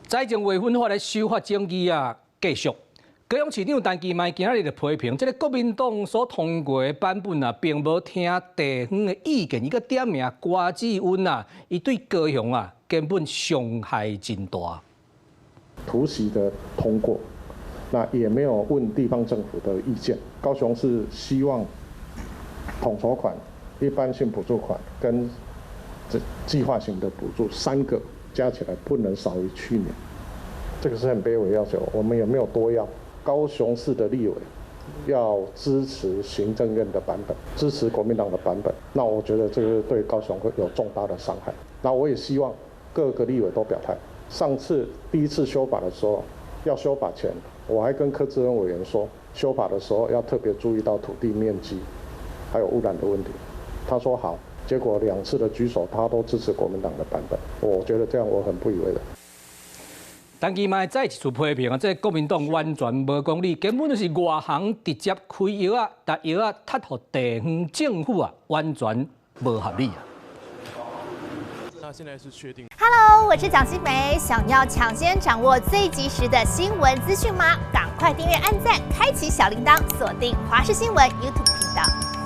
財政劃分法的修法爭議啊，繼續。高雄市長陳其邁今仔日就批評，這个國民黨所通過的版本啊，並無聽地方的意見，伊閣點名郭志溫啊，伊對高雄啊根本傷害真大。突襲的通過，那也沒有問地方政府的意見。高雄市希望統籌款、一般性補助款跟這計劃性的補助三個加起來不能少於去年，這個是很卑微要求，我們也沒有多要。高雄市的立委要支持行政院的版本，支持國民黨的版本，那我覺得這個對高雄會有重大的傷害。那我也希望各個立委都表態。上次第一次修法的時候，要修法前，我還跟柯志恩委員說，修法的時候要特別注意到土地面積，還有污染的問題。他說好，結果兩次的舉手，他都支持國民黨的版本。我覺得這樣我很不以為然。陳其邁再一次批評啊，這個國民黨完全無講理，根本就是外行直接開藥仔，共藥仔踢予地方政府啊，完全無合理啊。那現在是確定。 Hello，我是蔣新梅，想要搶先掌握最及時的新聞資訊嗎？趕快訂閱、按讚、開啟小鈴鐺，鎖定華視新聞 YouTube 頻道。